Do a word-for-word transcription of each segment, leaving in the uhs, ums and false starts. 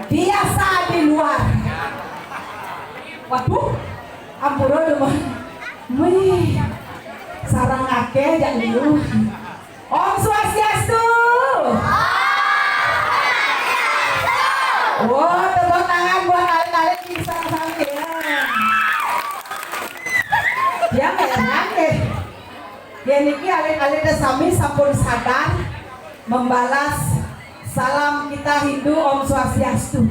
Biasa di luar. Waduh, ampura demen. Wih, sareng akeh jak liu. Om Swastiastu. Wah, tepuk tangan buat alit-alit di sana sampean. Dia heran deh. Ya niki alit-alit sami sampun sadar membalas salam kita Hindu Om Swastiastu.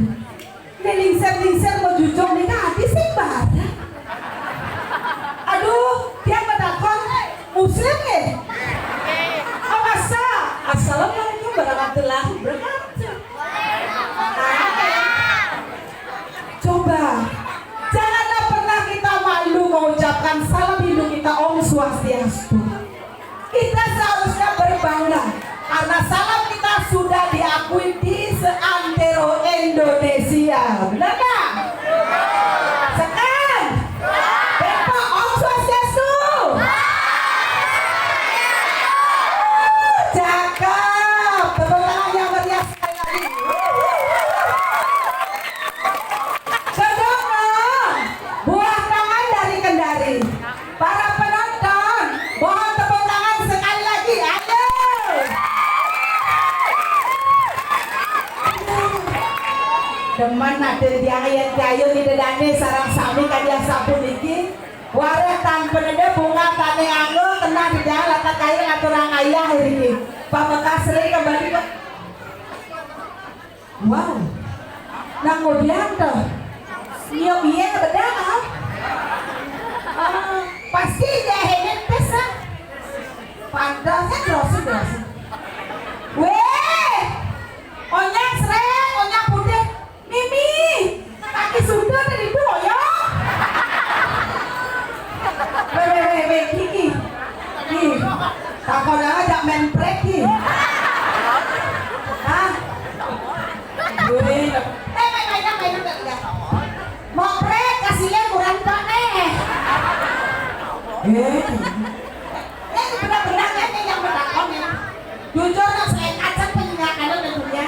Ini lingsir-lingsir mau jujur nih tadi sih barang. Aduh, dia menakon Muslim ya? Oh, masa? Assalamualaikum warahmatullahi wabarakatuh. Coba, janganlah pernah kita malu mengucapkan salam Hindu kita Om Swastiastu. Kita seharusnya berbangga karena salam kita sudah diakui di seantero Indonesia. Benar nggak? Sekan. Bepok Om Swastiastu. Cakep. Tepuk tangan yang meriah sekali lagi. Kedua, buah tangan dari Kendari. Para penonton, mohon tepuk tangan sekali lagi. Ayo. Demen aden tiang yen kayu di dedane sarang sami kadiah sapu niki. Wareh tan penede bunga tane anggo kena di jalan latak kayu ngaturang ayah niki. Pamekas sering kembali ke Wow. Nang ngudian to. Nyium iye bedah, ah. Ah, pasti dia hebat pes, ah. Pantes, eh, grosin, grosin. Weh, onyang srek, onyang putih. Mimi, kaki sudah tadi itu, ya. Weh, weh, weh, weh, Kiki. Nih, takon aja main prank, Ki. Hah? Weh, eh, main, main, main, main, main. Mau prank, kasih lihat kurang tok, nih. Eh. Eh, benar-benar, ya, nih, yang bertakon, ya. Jujur, nak saya kacang penyegakan udah dunia.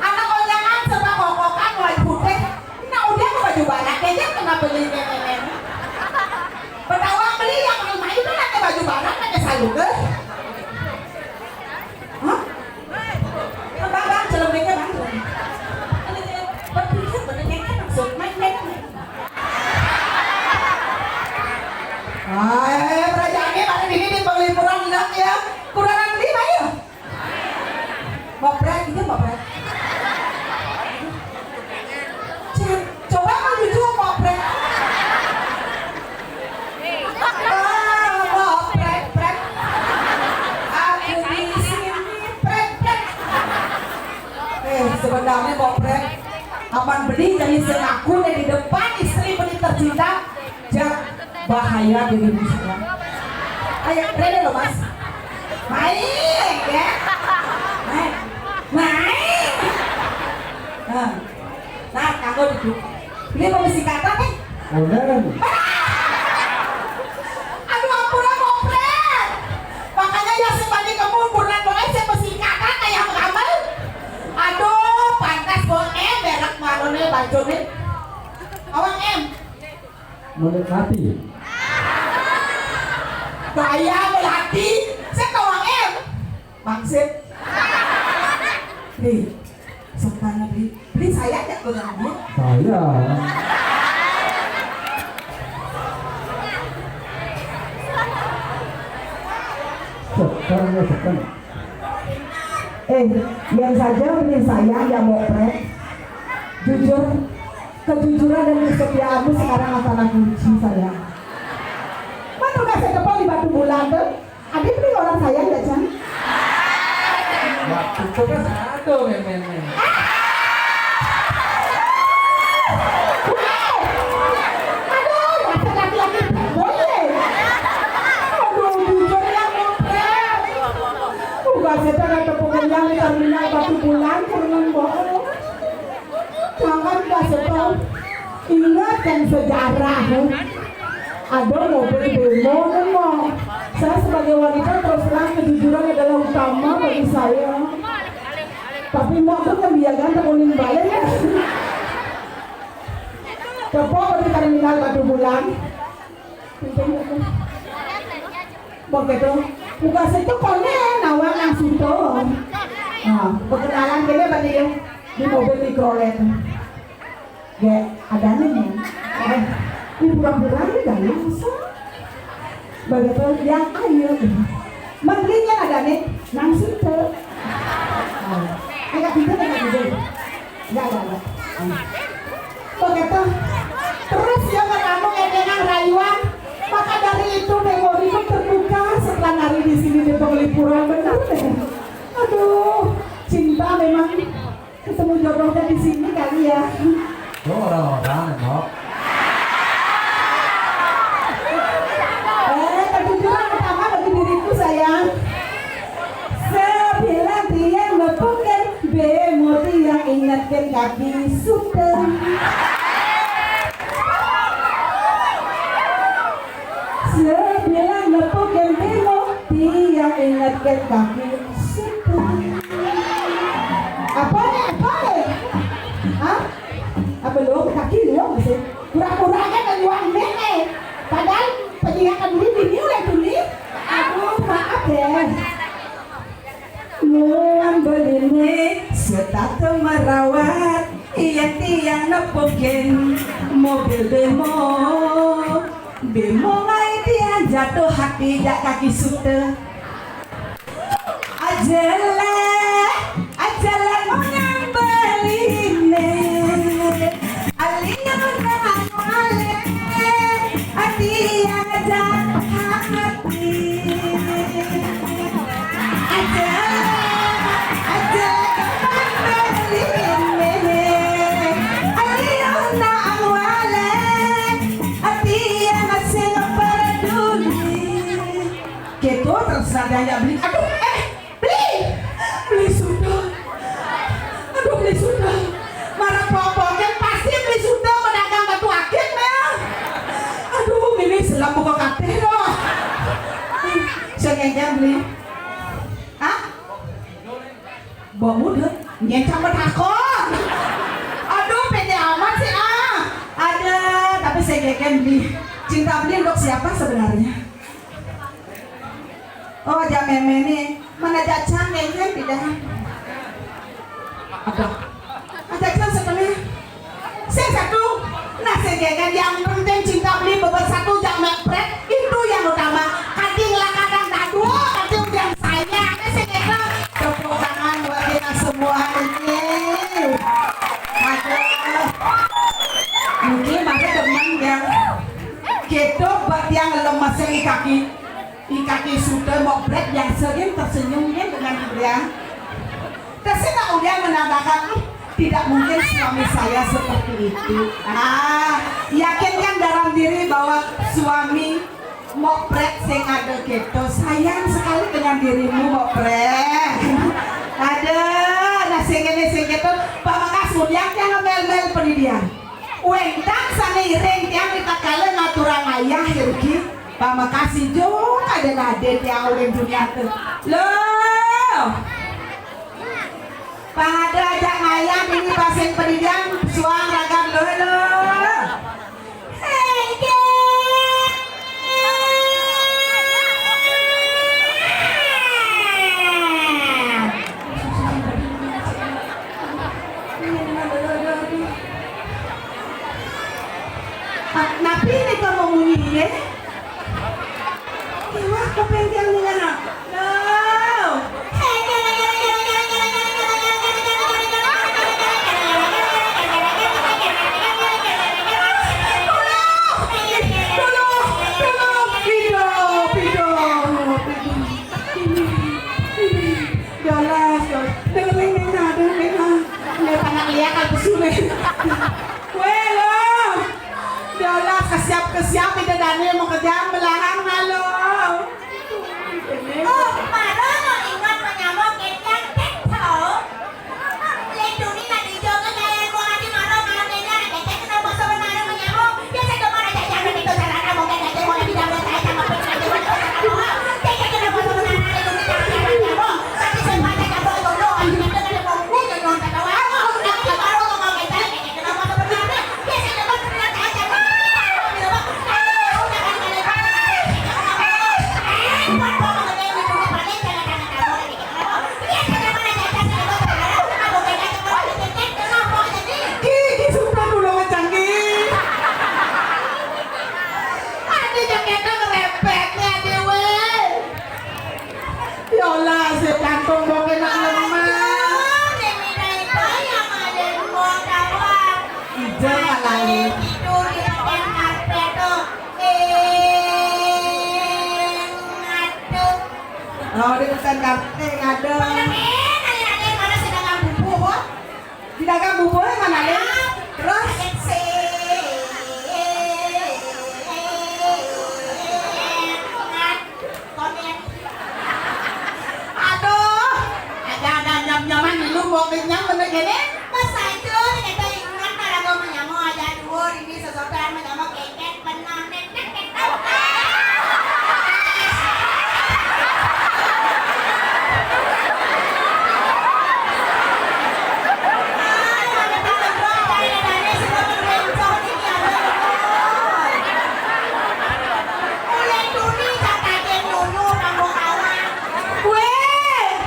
Anak kondangan serba kokokan, wajah putih. Nah, udah ke baju barat, ya, kenapa beli nenek-nenek? Betawa beli yang rumah itu, nanti baju barat, nanti salur, eh. Hah? Bang, bang, celebeknya, bang. Berpikir, bener, maksud, main, main, main. Ah, eh, perajaannya pada ini di penglipuran, enak, ya. Kurang beli, ayo. Mau prank gitu, mau prank. Cek, coba mau jujur mau prank. Ah, mau prank, prank. Aku di sini prank, prank. Eh, sebenarnya mau prank. Aman beli jadi sengaku nih di depan istri beli tercinta. Jak bahaya di Indonesia. Ayo, ready lo, Mas? Main, ya? Main. Main. Nah, nah, kamu duduk. Ini mau mesti kata nih. Udah. Aduh, ampun, mau prank. Makanya ya si Pani kemul kurang doa saya mesti kata kayak kamu. Aduh, pantas, Bang, eh, berak marone bajone. Awang, em. Menikmati. Gaya melatih. Saya kawang, em. Bangsit. Nih, sempana beli. Beli saya nggak kurang dia? Saya. Sekarang ya, sekarang. Eh, yang saja beli saya yang mau prank. Jujur, kejujuran dan kesetiaanmu sekarang adalah kunci saya. Mana nggak saya depan di Batu Bulan tuh? Ada beli orang saya nggak, Cang? Waktu itu kan satu, men, men, men. Aduh, masa laki-laki boy, ya? Aduh, jujur ya, mau prank. Uga sedang ada pengunjung di terminal Batu Bulan, kurenan bohong. Jangan kasih tahu. Ingatkan sejarah, ya. Ada mobil bemo, kan, Mo? Saya sebagai wanita, terus terang, kejujuran adalah utama bagi saya. Tapi, Mo, tuh kan dia ganteng, uling balik, ya. Coba di terminal Batubulan. Begitu. Buka situ koné nawang nang situ. Nah, perkenalan kéné bani di mobil Mikrolet. Ya, ada nih. Eh, ini pura-pura ini dari masa. Begitu yang ayo. Mendingnya ada nih nang situ. Nah, agak pintar, agak pintar. Enggak, enggak, enggak. Begitu. Terus ya, ketemu dengan rayuan. Maka dari itu, memoriku terbuka setelah nari di sini di Penglipuran. Benar deh. Aduh, cinta memang ketemu jodohnya di sini kali ya. Tuh orang-orang, Nok. Eh, kejujuran utama bagi diriku, sayang. Sebilang tiang mepukin, bemo tiang ingatkan kaki sudah. Sebilang mepukin bemo, tiang ingatkan kaki sudah. Apa nih? Apa nih? Hah? Apa lo? Kaki lo masih? Pura-pura kan dari uang nih. Padahal penyiakan duit ini udah duit. Aduh, maaf ya. Nuan beliné setata merawat, iya tiang nepukin mobil bemo. Bemo ngai tiang jatuh hati jak kaki suta. Ajalah, ajalah mau nyambeliné. Alina nang wale, ati aja hati. Aja, aja kapan beli ini. Alina nang wale, ati masih peduli. Gitu terus nadanya beli. Aduh, eh, Beli, beli suda. Aduh, beli suda. Marang popoken pasti beli suda pedagang batu akik, Mel. Aduh, ini selap buka kabeh loh. Sing ngéngkén beli. Hah? Mbok mudhun, nyén cang takon. Aduh, pede amat sih ah. Ada, tapi sing ngéngkén beli. Cinta beli untuk siapa sebenarnya? Oh, aja mémé nih. Mana cacang ini kan tidak. Ada. Ada cacang setengah. Saya satu. Nah, saya kan yang penting cinta beli bebas satu jam mepret itu yang utama. Kading lah kadang dadu, kading yang saya ada saya kira tepuk tangan buat kita semua ini. Aduh. Mungkin ada teman yang gitu buat yang lemes di kaki. I kaki suda mok brét biasa kan tersenyum kan dengan Ibrahim. Terus nak ulian menambahkan, "Hmm, tidak mungkin suami saya seperti itu." Ah, yakinkan dalam diri bahwa suami mok brét sing ada gitu sayang sekali dengan dirimu mok brét. Ada, nah sing ini sing gitu, Pak Makas ulian yang mel-mel pendidian. Wénten sané iring tiang ritatkala ngaturang ayah irgi. Pamakasih jung ada nadé tiang uling dunia tu. Loh. Pada ajak ngayah ini pasing pendidikan suang ragam loh, loh. Hei, Napi nika mamunyi, nggih? Iwak kepéntiang ningana. Loh. Tolong, tolong, tolong, Ida, Ida, Ida. Ini, ini. Dalas, dalas. Dengerin Nena, dengerin Nena. Ini anak lihat apa sulit. Wéh, lo. Dalas kesiap-kesiap ida dané mau kerjaan belahang malu. Oh, mara mau ingat menyambung kerjaan tekto. Lek duni nak dijoget kaya mau ati mara mau kerjaan tekto kenapa sebenarnya menyambung? Ya saya cuma ada jangan itu cara kamu kerja mau lebih dapat saya sama pun kerja mau cara kamu. Saya kenapa sebenarnya itu cara kamu? Tapi saya baca kamu itu lo, akhirnya ada mau punya nonton kamu. Nanti baru mau kerja kenapa sebenarnya? Ya saya cuma Tidur di tepian karpet tuh. Eh, ngadeg. Oh, di tepian karpet ngadeg. Pernah, eh, nanya-nanya mana si dagang bubur, Bu? Di dagang bubur mana, Lin? Terus? Komen. Aduh, ada-ada nyam-nyaman lu mau kenyang bener gini? Pas itu, kita ingat kalau mau nyamuk aja dulu, ini sesuatu yang mau nyamuk keket, benar, nek, nek, nek, nek. Weh,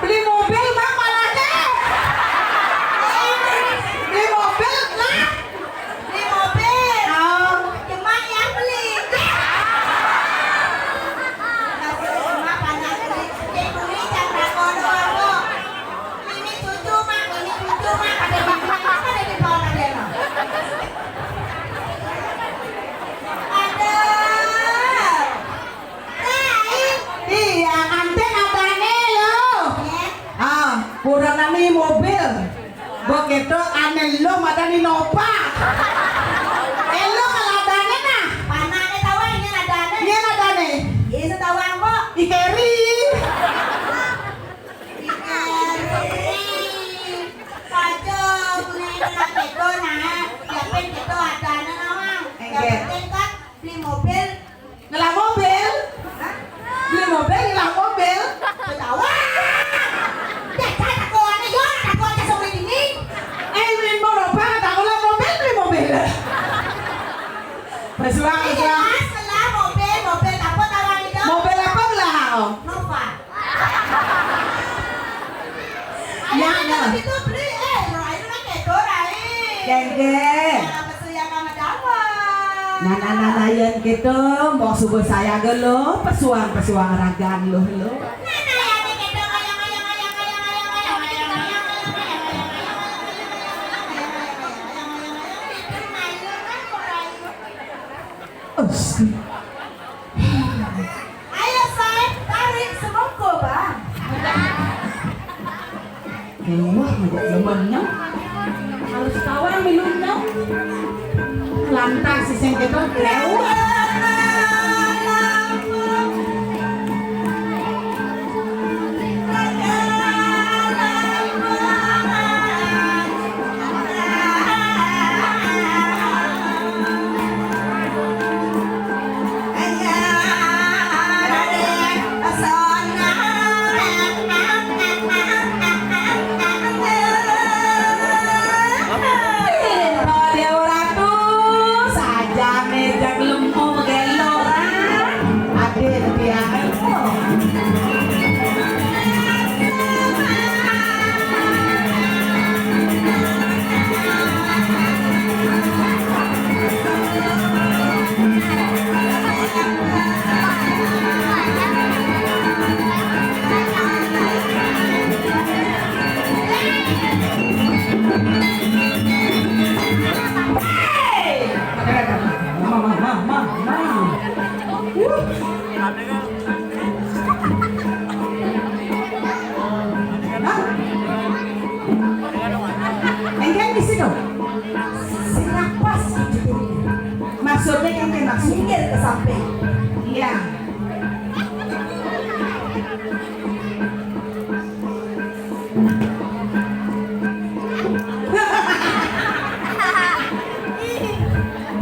beli mobil, Mak, malah deh. Beli mobil, Mak. Beli mobil. Oh. Cuma yang beli. Nggak boleh cuma banyak beli. Cek beli, jangan ragu doang, Bu. Ini cucu, Mak, ini cucu, Mak. Ada di mana? Ada di bawah, ada, no. Ada. Iya, anten adane lo. Ah, kurang ane mobil. Begitu ane lo madani nopa. Eh, lo kalau adane nah. Panane tawang, ini adane. Ini adane. Ini tawang, Bu. Ikeri. Ikeri. Aja, gue ini lagi itu nah. Siapin gitu adane nawang. Enggak. Yang penting kan beli mobil. Ngelah mobil? Hah? Beli mobil, ngelah mobil? Ketawa. Ya, saya takoane yo, takoane sampe dini. Eh, beli mobil, apa? Takoan mobil, beli mobil. Berjuang, berjuang. Mas, ngelah mobil, mobil apa tawang itu? Mobil apa ngelah? Nova. Ya, ayo, ya. Itu beli, eh, ora ayo nang kedo, Rai. Dengke. Nah, nah, nah, nah, yen gitu, mbok subuh saya gelo, pesuang-pesuang ragan lo, lo. Ayo, Saib, tarik semongko, Bang. Wah, ngajak lemennya. Harus tawar minumnya. Lantas sing ketok, lewat. Hah? Engke di situ. Sing pas gitu. Maksudnya engke maksudnya. Minggir ke samping. Iya.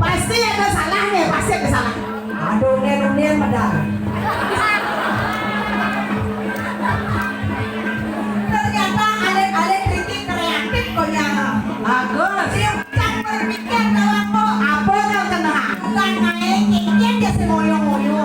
Pasti ada salahnya, pasti ada salah. Aduh, nen, nen, medal. Ternyata alit-alit Riki kreatif konyang. Bagus. Dia cak berpikir kalau kok apa yang kena. Bukan naik, kikian dia semoyo-moyo.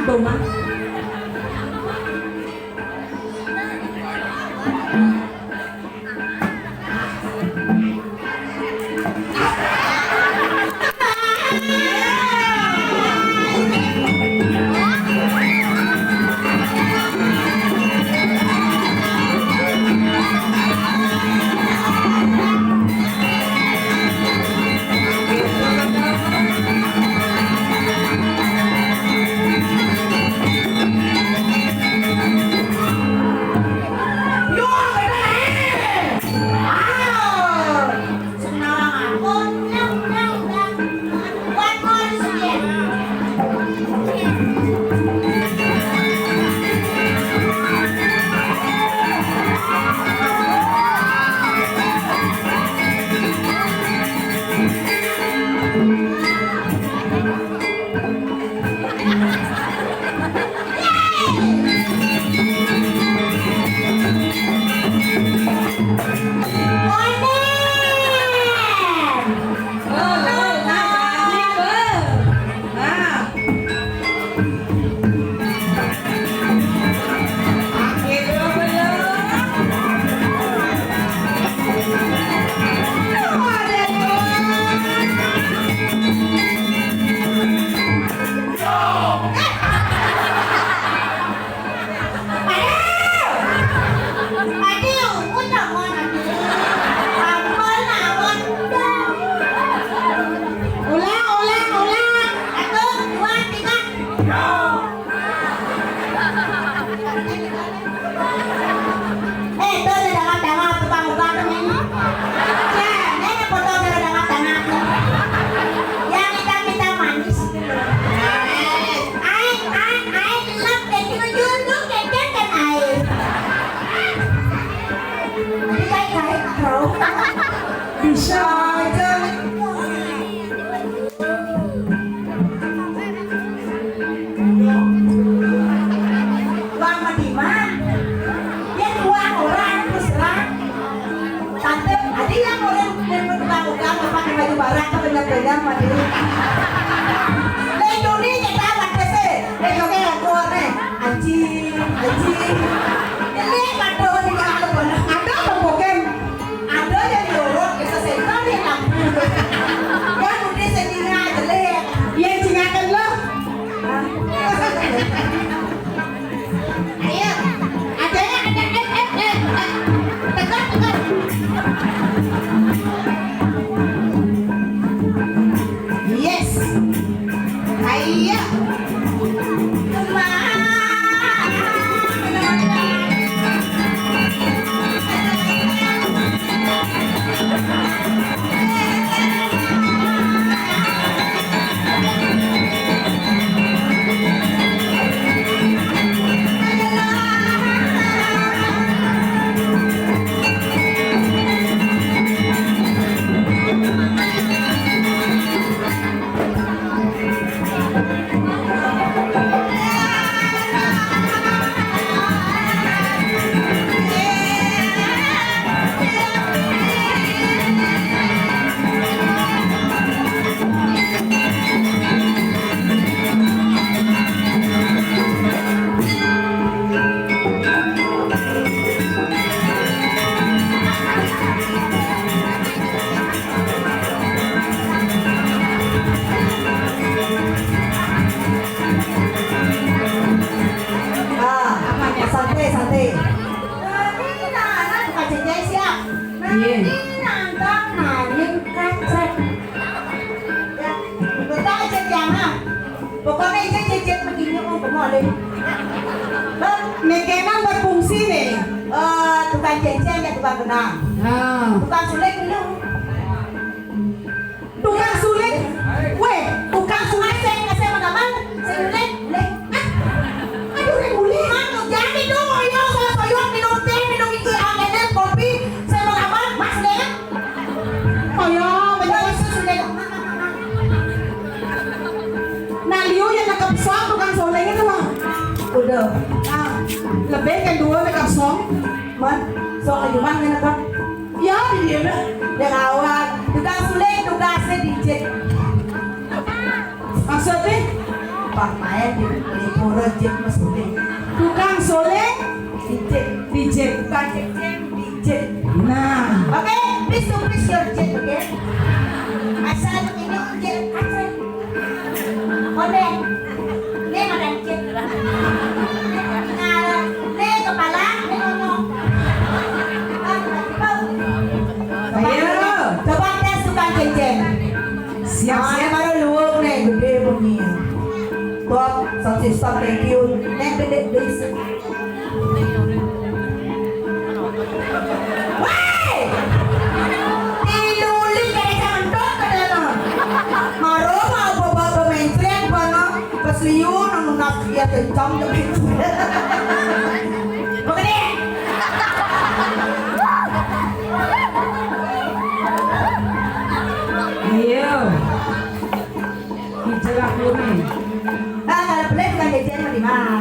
Boma. Ulang, ulang, ulang. Satu, dua, tiga. Eh, tuh, udah dangap-dangap, tukang uga tuh, Neng. Cek, Neng, foto udah dangap-dangap tuh. Yang hitam-hitam manis. Aing, aing, aing, lep, kayak gitu, junjung, kayak kan, aing. Tapi kayak, kayak, bro. Bisa aja. Uang mah di mana? Ya, uang orang terus terang. Tante, ada yang orang yang tukang-tukang pakai baju barak ke bener-bener mah dulu. Lah, Indonesia tahu ada sih. Eh, oke, yang keluar nih. Anjing, anjing. Ini kan tuh, ini kan tuh. Ada apa, Bokem? Ada yang jorok, kita senter yang lampu. Kan udah sendirian aja, Le. Iya, cingakan lo. Hah? Ayo. Ada, ada, eh, eh, eh, eh. Tekan, tekan. Yes. Ayo. Ah, santai, santai. Nanti nana bukan cecek siap. Nanti nantang nanying kacret. Ya, betul aja jangan. Pokoknya itu cecek begini mau kemolin. Bang, nekenan berfungsi nih. Eh, tukang cecek ya tukang benang. Ah. Tukang sulit dulu. Tukang sulit. Weh, tukang sulit saya nggak saya mana mana. Saya sulit, sulit. Ah, aduh, udah sulit. Mano, jadi dong, ayo, saya soyok minum teh, minum iki, angin, kopi. Saya mau apa? Mas, sulit kan? Ayo, bener. Itu sulit. Nah, Liu yang nangkep suap tukang sulit itu mah. Udah. Ah, lebih kan dua nangkep suap. Man, sok aja mah nangkep. Ya, di dia dah. Dia kawan. Tukang sulit, tugasnya dijit. Maksudnya? Pak main di, di pura jit mesuling. Tukang suling? Dijit. Dijit. Tukang jit, jit. Nah. Oke, please to please your jit, oke? Asal ini jit, asal. Oke. Ini makan jit. Nah, ini kepala, ini ngomong. Ayo, coba tes tukang cincin. Siap, siap. Baru luwung nih, gede bunyi. Bob, sound system, thank you. Nek gede, please. Woi! Tinulik dari jangan dok ke dalam. Maro mau bawa pemain tren bana. Pas liu nang nunas dia kencang tapi. Oke deh. Iya. Dijerak kuning. Ah, kalau boleh bukan jajan mah di mana?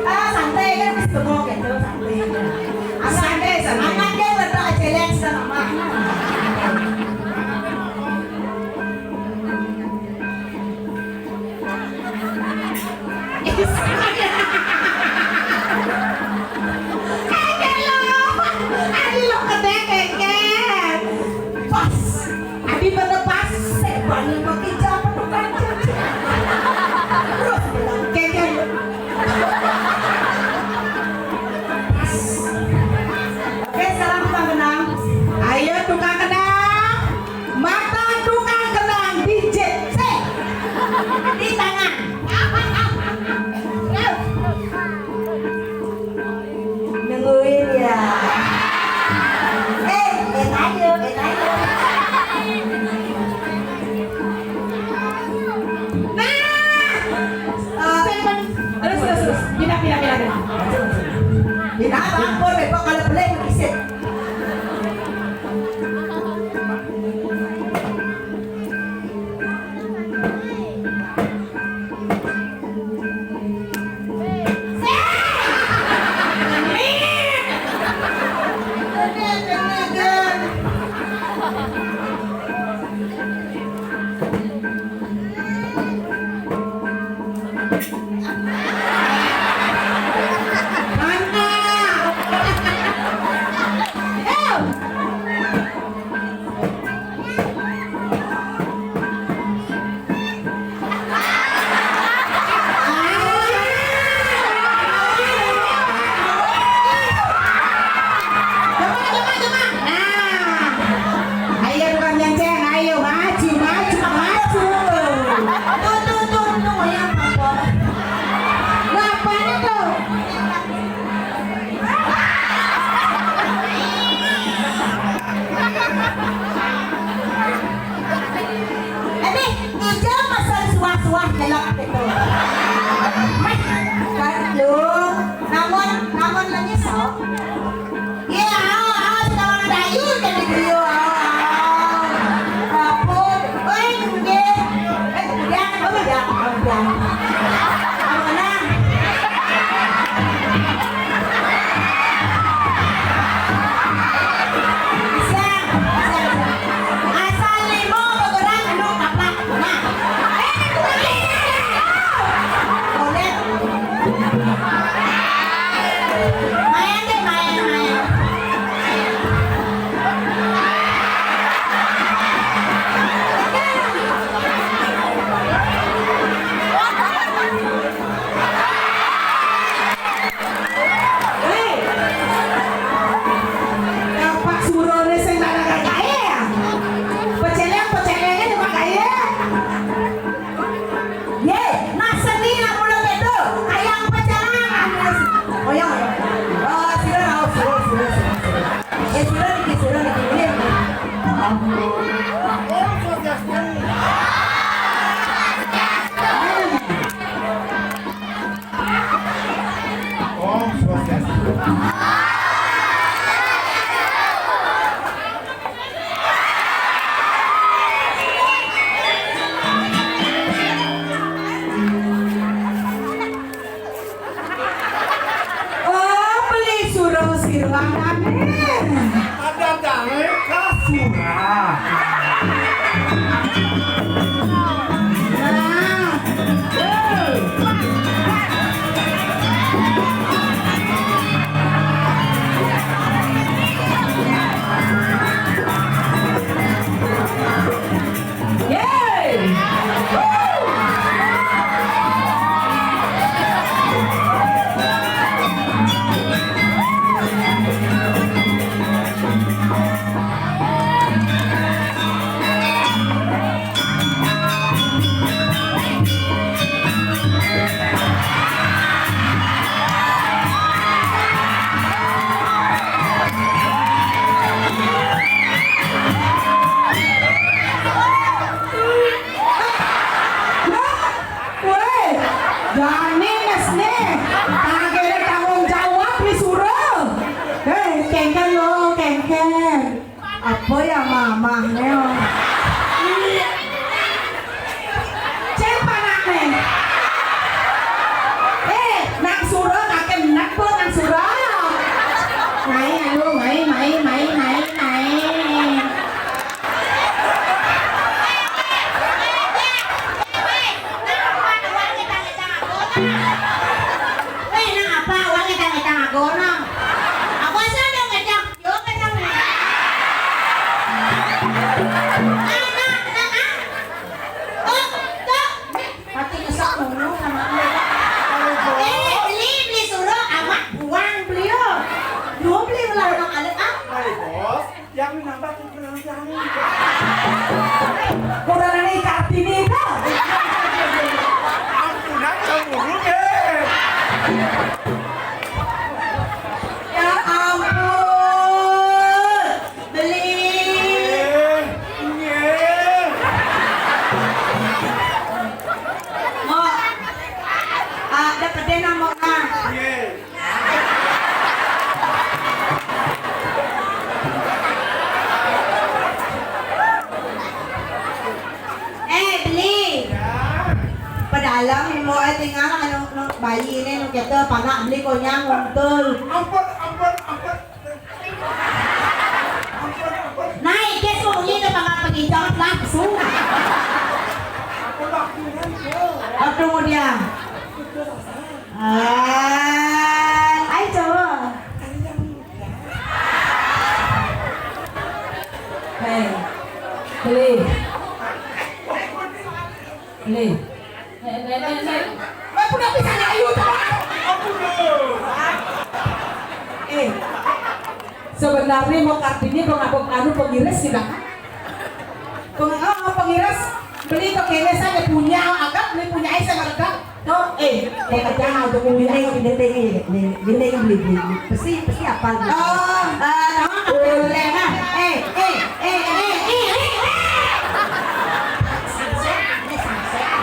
Ah, santai kan, wis tengok gitu, santai. Santai, santai. Anak dia berdoa jelek sama mama. Ayo lo, ayo lo kedek, kedek. Pas. Adi pada pas, saya balik pakai jam tukang cuci. Terus bilang, "Keke." Pas. Oke, sekarang tukang kenang. Ayo, tukang kenang. Mata tukang kenang dijit. Sik. Di tangan. Nungguin ya. Eh, eh, ayo, eh, ayo. Nah. Eh, terus, terus, terus. Pindah, pindah, pindah, pindah. Pindah, ampun, Bebek, kalau boleh, bisa. Ayo, tukang jancen, ayo, maju, maju, maju. Tuh, tuh, tuh, tuh, yang apa? Ngapain tuh? Ini ijo mesen suah-suah jelek gitu. Meh, kan lu. Namun, namun lagi sok. Iya, awas, awas, kalau ada ayu jadi griyo, awas. Kaput. Oi, nggih. Eh, udah, udah, udah. Ayo, menang. Siap, siap, siap. Asal limo bergerak, lu kaplak. Nah. Eh, itu kan. Boleh. Main deh, main, main. Hei. Bapak surone sing tak ada kaya. Peceleng, pecelengnya cuma kaya. Ye, nah seni lah mulut itu. Ayam peceleng. Oh ya, oh ya. Oh, sira, oh, sira, sira, sira, sira. Eh, sira niki, sira niki. Ini. Om Swastiastu. Oh, beli surau sirwanane. Ada dame kasura. Boy ya mamah neo. Cen panakne. Eh, nang sura kake enek bo nang sura. Mai anu, mai, mai, mai, mai, mai. Weh, nang apa uang ngedang-ngedang agono? Aku asal dong ngedang. Yo, ngedang. Nang, nang, nang, ah. Oh, tuh. Mati ngesek mulu sama aku. Eh, beli, beli suruh amat buang beli yo. Yo, beli ulah nang alek ah. Hai, Bos. Yang nambah kurang yang. Kurang ini Kartini itu. Ampunan cemburu deh. Ya ampun. Beli. Eh, iya. Mo. Ada pedih namo ah. Iya. Eh, beli. Ya. Pedalam mau eh tinggal anu nu, bayi ini nu kita panak beli konyang untul. Ampun, ampun, ampun. Ampun, ampun. Naik ke sunyi itu panak penginjau langsung. Ampun, waktu dia. Waktu dia. Ah, ayo coba. Hei, beli. Beli. Hei, hei, hei, hei. Eh, udah bisa nyayu, coba. Eh, sebenarnya mau Kartini, mau ngabuk anu, pengiris, silakan. Peng-, oh, pengiris beli ke kene saja punya, agak beli punya es sama regap. Tuh, eh, eh, jangan tuh punya. Gendeng, gendeng, gendeng, gendeng, beli, beli, beli. Pasti, pasti apa gitu? Oh, eh, nama boleh, nah. Eh, eh, eh, eh, eh, eh. Samsean, ini samsean.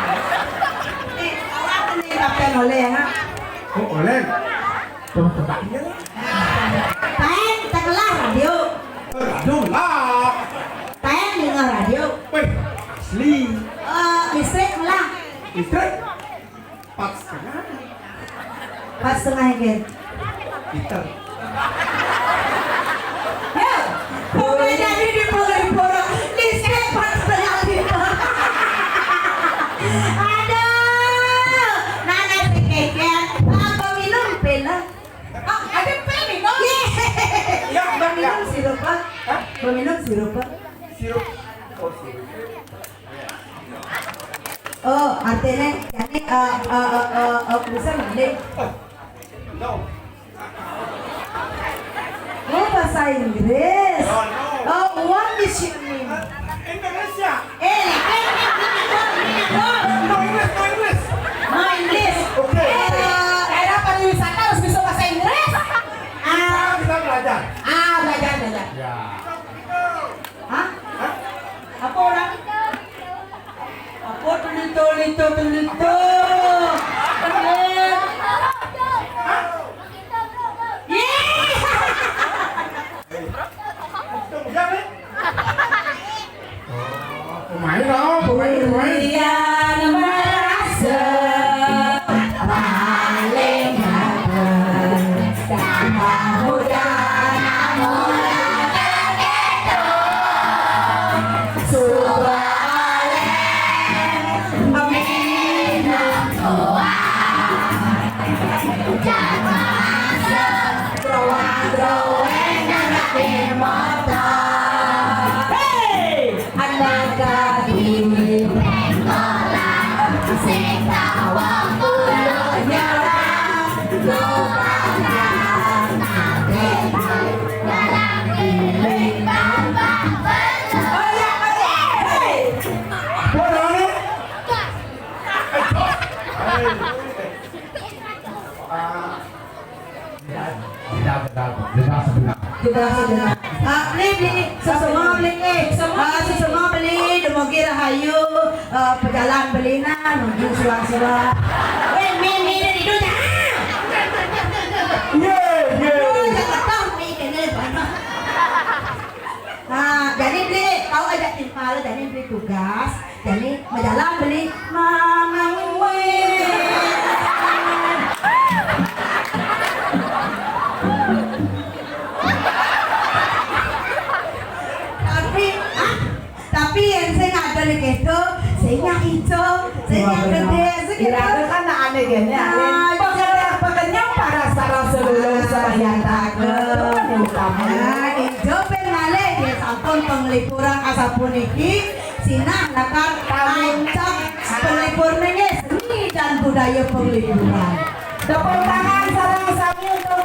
Eh, orang ini pakai oleh, ha? Oh, oleh. Coba, coba. Taen tekelah radio. Radio lah. Taen dengar radio. Wih, asli. Eh, listrik lah. Listrik? Empat setengah. Empat setengah ya. Liter. Ya, pokoknya jadi di Pura-Pura. Listrik empat setengah liter. Aduh, nana sekekian. Apa minum pila? Ah, ada pil minum? Iya. Ya, Bang, minum sirup, Bang. Hah? Bang, minum sirup, Bang. Sirup. Oh, sirup. Oh, artinya, jadi, eh, eh, eh, eh, eh, bisa mending. Oh, no. Oh, bahasa Inggris. No, no. Oh, what is your name? Indonesia. Eh, eh, eh, eh, eh, eh, eh. No English, no English. No English. Oke, oke. Eh, daerah pariwisata harus bisa bahasa Inggris. Ah. Kita belajar. Ah, belajar, belajar. Ya. Hah? Hah? Apa orang? Apa tulito, lito, tulito? Hah? Iya. Pemain dong, pemain, pemain. Hujan merasa paling ganteng. Tambah hujan, namun itu suka oleh minum tua. Hujan merasa growang-groweng ngadepin motor. Hei! Anak gadis pengkolan, sing tawang bulu nyerang, lupakan nanti dalam diri tambah penuh. Oh ya, oh ya, hei. Bodoh ni. Eh, Jos. Hei. Ah. Jeda, jeda, jeda, jeda sebentar. Jeda sebentar. Ah, beli, beli. Sesama beli, eh. Ah, sesama beli, demogi rahayu, eh, pejalan beli nah, nuju suang-suang. Weh, mi, mi, dia tidur dah. Ye, ye. Oh, jangan tahu, mi, kena panas. Ah, Gedhe sik. Ira kan aneh gini, aneh. Nah, Pekenyang, pekenyang para sareng sedulur sebayang. Nah, ijo ben malih nggih sampun penglipuran asapuniki sinah lakar ancak penglipur nggih seni dan budaya penglipuran. Tepuk tangan sareng sami untuk